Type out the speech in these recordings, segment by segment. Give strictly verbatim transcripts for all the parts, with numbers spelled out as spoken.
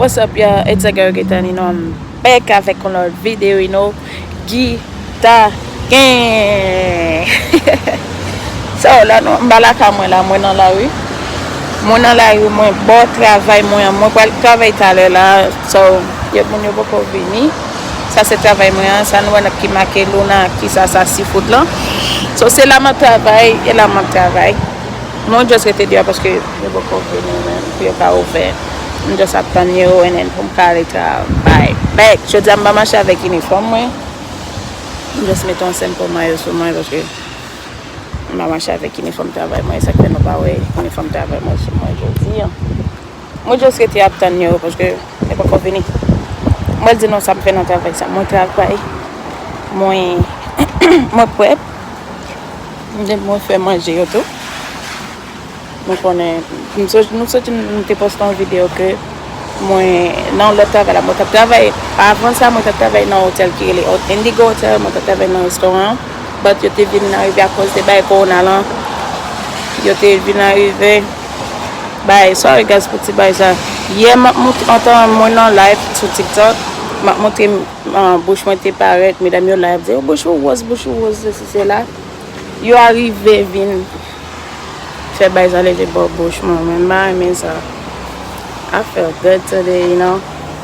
What's up, y'all? It's your girl Gitani. You know, I'm back avèk yon lòt videyo, you know. Gita Gang. So, la nou, m pa lakay mwen la, mwen nan lari. Mwen nan lari, mwen bò travay mwen an. Mwen pral travay talè la. So, yo, moun yo poko vini. Sa se travay mwen an. Sa nou wè nan ki make Luna, ki sa, sa seafood lan. So, se la m ap travay, e la m ap travay. Mwen just rete deyò paske yo poko vini menm pou yo ka ouvè. M just ap tann yo, and then pou m ka ale travay back. Jodi a m pa mache avèk inifòm mwen. M just mete yon senpò mayo sou mwen paske m pa mache avèk inifòm travay mwen. E sa k fè nou pa wè inifòm travay mwen sou mwen jodi a. Mwen just rete ap tann yo paske yo poko vini. Mwen di nou sa m fè nan travay sa. Mwen travay. Mwen, mwen prèp. Mwen fè manje yo tou. Nou konnen, m sot, nou soti, nou te poste yon videyo ke mwen nan yon lòt travay la. Mwen t ap travay, avan sa, mwen t ap travay nan otèl ki rele Indigo Hotel, mwen t ap travay nan restoran an. But yo te vin arive akoz de bagay kowona lan. Yo te vin arive. Bay, sorry guys pou ti bay sa. Yè, m ap montre, antan mwen nan live sou TikTok, m ap montre, ah, bouch mwen te parèt, medam yo la, y ap di, "Oh, bouch ou wòz, bouch ou wòz, sesi, sela." Yo arive vin fè bay sa leve bò bouch mwen, mwen m pa renmen sa. I feel good today, you know.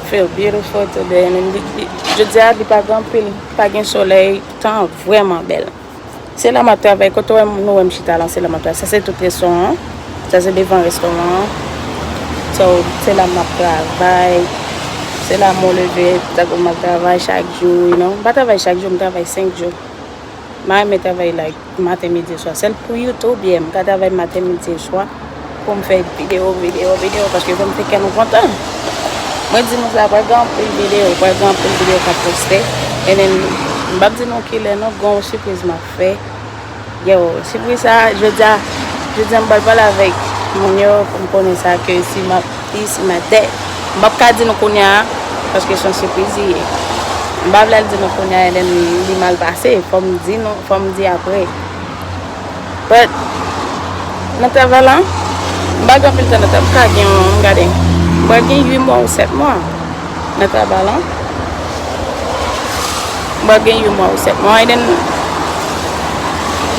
Feel beautiful today. And then, li, li, jodi a, li pa gen anpil, pa gen solèy, tan an vrèman bèl. Se la m ap travay, kote w wè m, nou wè m chita lan, se la m ap travay. Sa se tout restoran an. Sa se devan restoran an. So, se la m ap travay. Se la mwen leve, tankou m ap travay chak jou, you know. M pa travay chak jou, m travay senk jou. M renmen travay, like, maten, midi, swa. Sèl pou YouTube, yeah, m ka travay maten, midi, swa. Pou m fè videyo, videyo, videyo, paske fò m fè kè nou kontan. Mwen di nou sa, pral gen anpil videyo, pral gen anpil videyo k ap poste. And then, m p ap di nou kilè non, gen yon sipriz m ap fè. Yo, sipriz sa, jodi a, jodi a m pral pale avèk moun yo pou m konnen sa ke si m ap, si m ap dèt. M p ap ka di nou kounye a, paske se yon sipriz li ye. M pa vle al di nou kounye a, and then li mal pase. Fò m di nou, fò m di apre. But, nan travay la, m pa gen anpil tan nan travay. M ka gen yon, m gade, m pral gen uit mwa ou sèt mwa nan travay la. M pral gen uit mwa ou sèt mwa. And then,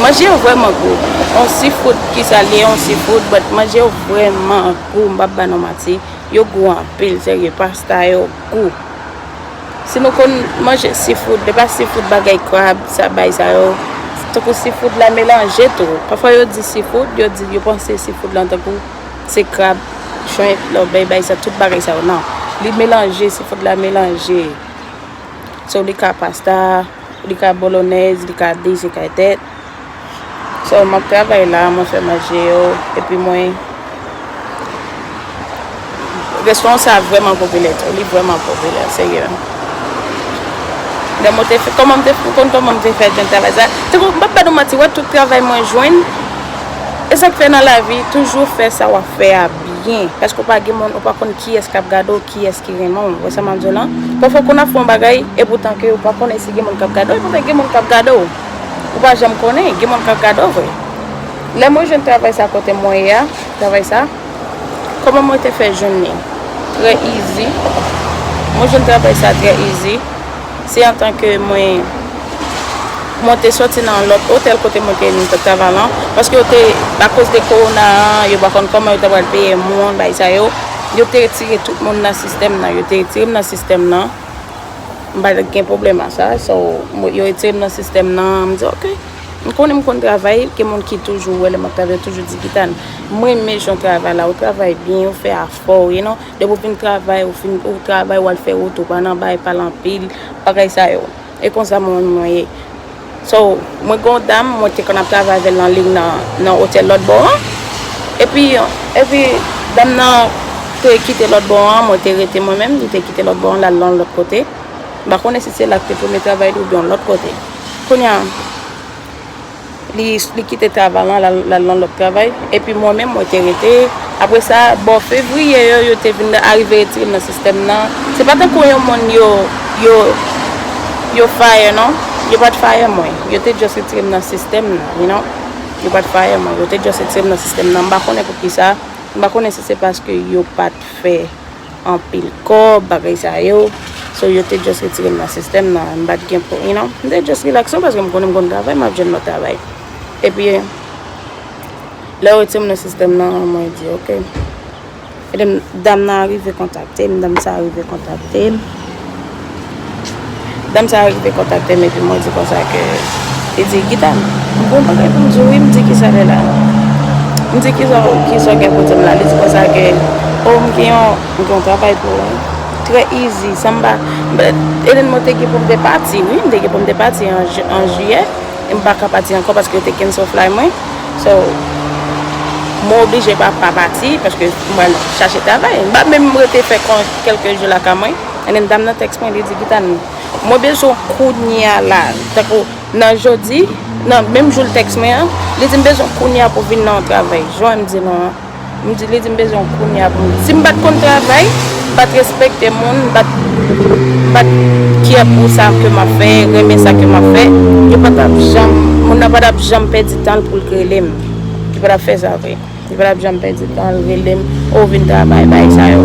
manje yo vrèman gou. On seafood, ki sa l ye, on seafood, but manje yo vrèman gou, m p ap ba nou manti. Yo gou anpil, serye, pasta yo gou. Si nou konn manje seafood, depa seafood, bagay krab, sa bay sa yo, tankou seafood la melanje tou. Pafwa yo di seafood, yo di, yo panse seafood lan tankou se krab, shrimp, lòbèy, bay sa, tout bagay sa yo, non. Li melanje, seafood la melanje. So, li ka pasta, li ka bolonèz, li ka dis, li ka tèt. So, m ap travay la, mwen fè manje yo, epi mwen, restoran sa vrèman popilè tou, li vrèman popilè, serye. Lè mwen te fè, kòman m te, ou konn kòman m te fè jwenn travay sa? Tankou, m p ap ba nou manti, wè tout travay mwen jwenn, e sa k fè nan lavi, toujou fè sa w ap fè a byen. Paske w pa gen moun, ou pa konn kiyès k ap gade w, kiyès ki renmen w. Wè sa m ap di w lan? Pafwa w konn ap fè yon bagay, epoutan ke ou pa konnen si gen moun k ap gade w, epoutan gen moun k ap gade w. Ou pa janm konnen, gen moun k ap gade w vre. Lè mwen jwenn travay sa kote mwen ye a, travay sa, kòman mwen te fè jwenn li? Trè easy. Mwen jwenn travay sa trè easy. Se antan ke mwen, mwen te soti nan lòt otèl kote mwen te, mwen te travay lan, paske yo te, akoz de kowona an, yo pa konn kòman yo ta pral peye moun, bagay sa yo, yo te retire tout moun nan sistèm nan, yo te retire m nan sistèm nan. M pa t gen pwoblèm a sa, so, mwen, yo retire m nan sistèm nan, m di, "Ok." M konnen m konn travay, gen moun ki toujou wè lè m ap travay, yo toujou di, "Gitani, mwen renmen jan w travay la, ou travay byen, ou fè afè w, you know." Depi w fin travay, ou fin, ou travay, w al fè wout, ou pa nan bay, pale anpil, bagay sa yo. E konsa mwen, mwen ye. So, mwen gen yon dam, mwen te konn ap travay avè l nan liy nan, nan otèl lòt bò an. Epi, epi, dam nan te kite lòt bò an, mwen te rete mwen menm, li te kite lòt bò an, l al nan lòt kote. M pa konnen si se la k te premye travay li oubyen yon lòt kote. Kounye a, li, li kite travay lan, l al, l al nan lòt travay. Epi mwen menm, mwen te rete. Apre sa, bò fevriye yo, yo te vin arive retire m nan sistèm nan. Se pa tankou yon moun yo, yo, yo fire, non. Yo pa t fire mwen. Yo te just retire m nan sistèm nan, you know. Yo pa t fire mwen. Yo te just retire m nan sistèm nan. M pa konnen poukisa. M pa konnen si se paske yo pa t fè anpil kòb, bagay sa yo. So, yo te just retire m nan sistèm nan, m pa t gen pou, you know, m te just relax non, paske m konnen m konn travay, m ap jwenn lòt travay. Epi, lè yo retire m nan sistèm nan, mwen di, "Ok." Epi, dam nan rive kontakte m, dam sa rive kontakte m. Dam sa rive kontakte m, epi mwen di konsa ke, li di, "Gita, m gen yon bagay pou m di w, wi." M di, "Kisa lè la?" M di, "Kisa, kisa w gen pou di m la?" Li di konsa ke, "O, m gen yon, m gen yon travay pou ou, wi." Trè easy, san m pa, epi mwen te gen pou m te pati, wi, m te gen pou m te pati an ji-, an jiyè, e m pa ka pati ankò paske yo te cancel flight mwen. So, mwen oblije pa, pa pati, paske mwen chache travay. M pa menm rete fè kon kèlke jou lakay mwen. And then dam nan tèks mwen, li di, "Gita, mwen bezwen w kounye a la." Tankou nan jodi, nan menm jou l tèks mwen an, li di, "M bezwen w kounye a pou vin nan yon travay." Jan m di non an. M di, li di, "M bezwen w kounye a pou m." Si m pa t konn travay, m pa t respekte moun, m pa t, m pa t kyè pou sa ke m ap fè, renmen sa ke m ap fè, yo pa t ap janm, moun nan pa t ap janm pèdi tan l pou l rele m. Li pa t ap fè sa vre. Li pa t ap janm pèdi tan l rele m, "O, vin travay, bay sa yo."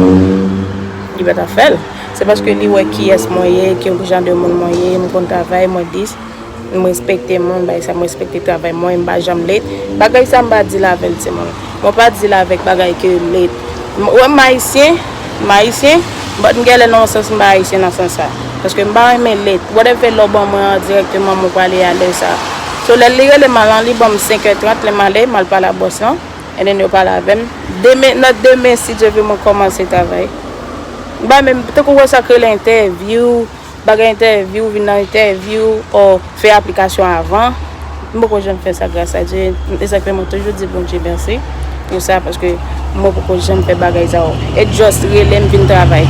Li pa t ap fè l. Se paske li wè kiyès mwen ye, ki jan de moun mwen ye, m konn travay, mwen dis, m respekte moun, bay sa, m respekte travay mwen, m pa janm late. Bagay sa m pa deal avè l, timoun. Mwen pa deal avèk bagay ke late. M, wè m ayisyen, m ayisyen, but m genlè nan yon sans m pa ayisyen nan sans sa. Paske m pa renmen late. Whatever lè w ban mwen an dirèkteman, mwen prale a lè sa. So, lè li rele m an, li ban m senk è trant, lè m ale, m al pale a bòs lan. And then yo pale avè m. Demen, nan demen, si Dye vle, mwen kòmanse travay. M pa menm, tankou wè sa k rele entèvyou, bagay entèvyou, vin nan entèvyou, o fè aplikasyon avan. M poko janm fè sa, gras a Dye. E sa k fè mwen toujou di Bondye mèsi pou sa, paske mwen poko janm fè bagay sa yo. E just rele m vin travay.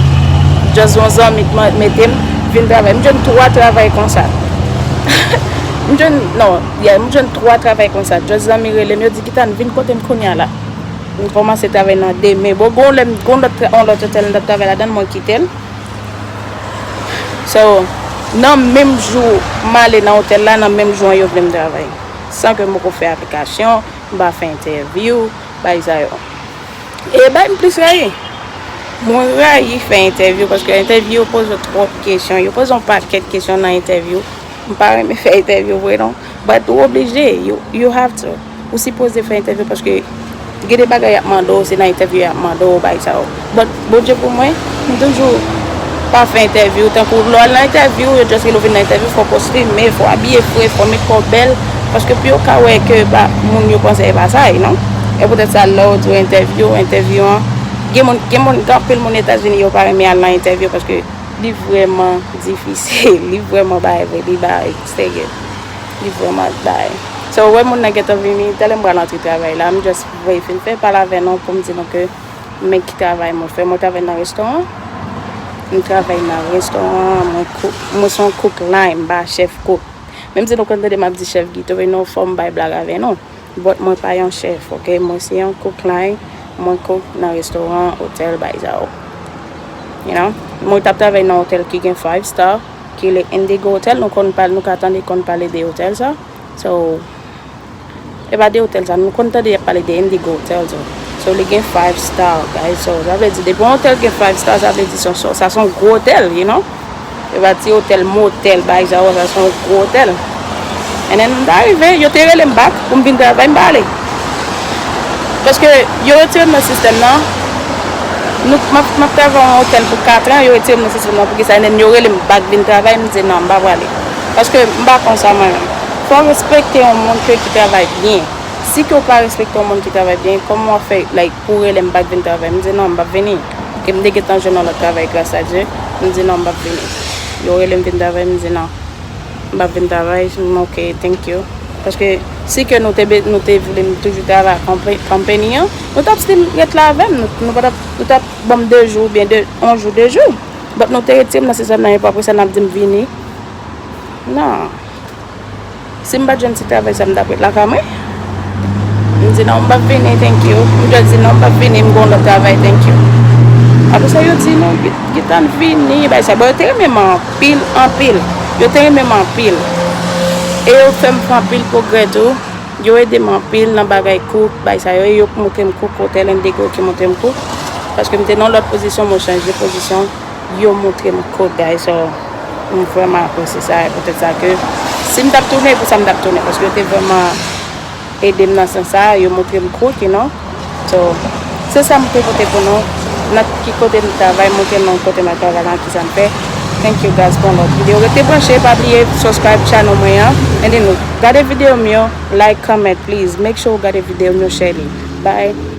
Just yon zanmi k man-, mete m vin travay. M jwenn twa travay konsa. M jwenn, non, yeah, m jwenn twa travay konsa. Just zanmi rele m, yo di, "Gita, vin kote m kounye a la." M kòmanse travay nan demen. Bon, gon lè m, gon lòt tra-, yon lòt otèl m t ap travay ladan l, mwen kite l. So, nan menm jou m ale nan otèl la, nan menm jou an yo vle m travay. San ke m poko fè aplikasyon, m pa fè entèvyou, bagay sa yo. E bay m plis rayi. Mwen rayi fè entèvyou paske entèvyou yo poze w twòp kesyon. Yo poze w yon pakèt kesyon nan entèvyou. M pa renmen fè entèvyou vre non. But ou oblije, you, you have to. Ou sipoze fè entèvyou paske gen de bagay y ap mande w, se nan entèvyou y ap mande w, bagay sa yo. But Bondye pou mwen, m toujou pa fè entèvyou. Tankou lè w al nan entèvyou, yo just rele w vin nan entèvyou, fò w kostime, fò w abiye fre, fò w met kò w bèl. Paske pou yo ka wè ke pa, moun yo panse e pa sa, non? E poutèt sa, lè w di w entèvyou, entèvyou an, gen moun, gen moun, gen anpil moun Etazini, yo pa renmen al nan entèvyou paske li vrèman difisil, li vrèman bay vre, li bay serye. Li vrèman bay. So, wè moun nan gentan vini, talè m pral antre travay la, m just voye fin fè pale avè nou pou m di nou ke men ki travay mwen fè. Mwen travay nan restoran. M travay nan restoran, mwen cook, mwen se yon cook line, m pa chèf cook. Menm si nou konn tande m ap di chèf Guito, non, fò m bay blag avè nou. But mwen pa yon chèf, ok? Mwen se yon cook line, mwen cook nan restoran, otèl, bay sa yo. You know? Mwen t ap travay nan otèl ki gen five star, ki le Indigo Hotel, nou konn pale, nou ka tande konn pale de otèl sa. So, e pa de otèl sa, nou konn tande y ap pale de Indigo Hotel so. So, li gen five star, guys. So, sa vle di, depi yon otèl gen five star, sa vle di se yon, sa se yon gwo otèl, you know? E pa ti otèl, motèl, bagay sa yo, sa se yon gwo otèl. And then, m ta rive, yo te rele m back pou m vin travay, m pa ale. Paske yo retire m nan sistèm nan. Nou, m ap, m ap travay yon otèl pou katran, yo retire m nan sistèm nan, poukisa? And then, yo rele m back vin travay, m di non, m pa prale. Paske m pa konsa mwen menm. Fò w respekte yon moun ke ki travay byen. Si ke w pa respekte yon moun ki travay byen, kòman w ap fè, like, pou w rele m back vin travay? M di non, m p ap vini. Ke m te gentan jwenn yon lòt travay, gras a Dye. M di non, m p ap vini. Yo rele m vin travay, m di non, m p ap vin travay. M, ok, thank you. Paske si ke nou te be-, nou te vle m toujou travay ak konpe-, company an, nou t ap still ret la avè m. Nou, nou pa t ap, nou t ap ban m de jou oubyen de, yon jou, de jou. But nou te retire m nan sistèm nan, epi apre sa, n ap di m vini. Non. Si m pa t jwenn ti travay sa, m t ap ret lakay mwen. M di non, m p ap vini, thank you. M just di non, m p ap vini, m gen yon lòt travay, thank you. Apre sa, yo di non, Gi-, Gita, vini, bay sa. Bon, yo te renmen m anpil, anpil. Yo te renmen m anpil. E yo fè m fè anpil pwogrè tou. Yo ede m anpil nan bagay cook, bay sa yo. E yo montre m cook, otèl Indigo ki montre m cook. Paske m te nan lòt pozisyon, mwen chanje pozisyon. Yo montre m kote, guys. So, m vrèman apresye sa. E poutèt sa ke si m t ap tounen, pou sa m t ap tounen. Paske yo te vrèman ede m nan sans sa. Yo montre m kote, you know. So, se sa m te pote pou nou. Nan ki kote m travay, montre nou kote m ap travay la, ki sa m fè. Thank you, guys, pou yon lòt videyo. Rete branche, pa bliye subscribe channel mwen an. And then, gade videyo m yo, like, comment, please. Make sure w gade videyo m yo, share li. Bye.